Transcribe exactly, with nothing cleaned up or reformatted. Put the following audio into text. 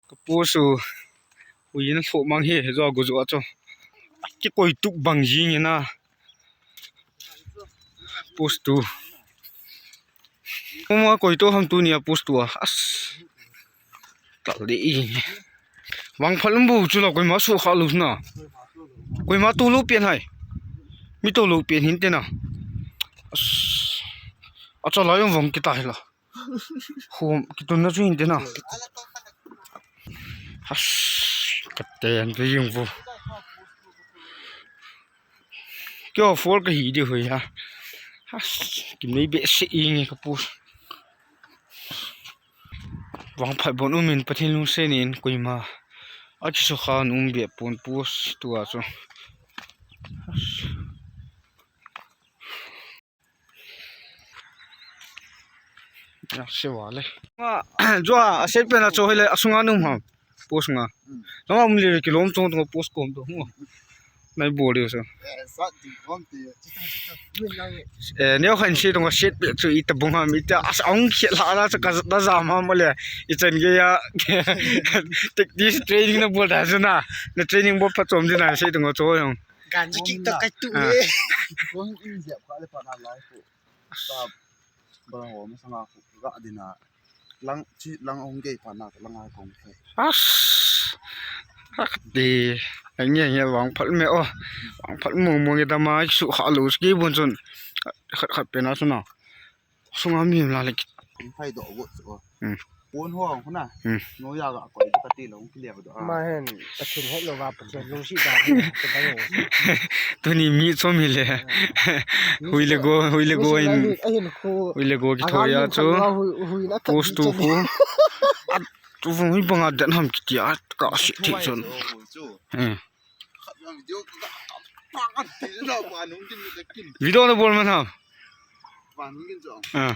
Ka post u. Ui na tho mang he, he jo go jo a cho. Ki koi tuk bang jing na. Post tu. Mama koi to ham tu ni a post tu a. As. Tal de i. Vangphal um bu chu la koima su kha lu na. Koima tu lu pian hai. Mi to lu pian hin te na. As. A cha la yong vang kita hi la. Hum, kitun na chu hin te na. Has, ka ten ve yung vo. Kyo for ka hi de hui ha. Has, ki mei be se ing ka pu. Vangphal bon um in Pathen lungset in koima. A ki so kha num be pon post tu a chu. Has. Ya, se wa le. Ma, jo a, a set pen a cho hile, a sunga num ham. Post nga. Hmm. Lama um le kilom chong tong post kom to. Mo. Nai bol yo so. Eh, sa ti kom ti. Chita, chita. Min nang. Eh, neo khan se tong set pe chu ita bung ham ita as ong khia la la cha ka da za ma mo le. I chan ge ya. Take this training na bol da chu na. Na training bol pa chom di na se tong cho yong. Ganji kik to kai tu e. Kong in jep ka le pa na lai ko. Sa ba ho ma sanga ko ga dina. Lang chi lang ong ge pa na lang ai kong kai. As. Ak di. Ang ye ye vangphal me o. Vangphal mo mo ge da ma su kha lu ski bun chun. Khat khat pe na su na. Sunga mi la le. Phai do go so. Hmm. Pon ho ang khuna. Hmm. No ya ga ko ka ti lo ki le do. Ma hen, Pathen het lo va, Pathen lungset da. Tuni mi chom hi le. Hui le go, hui le go in. Ahin khu. Hui le go ki tho ya chu. Post tu khu. At tu vung hi banga den ham ki ti at ka si ti chun. Hmm. Video na bol man ham. Ah.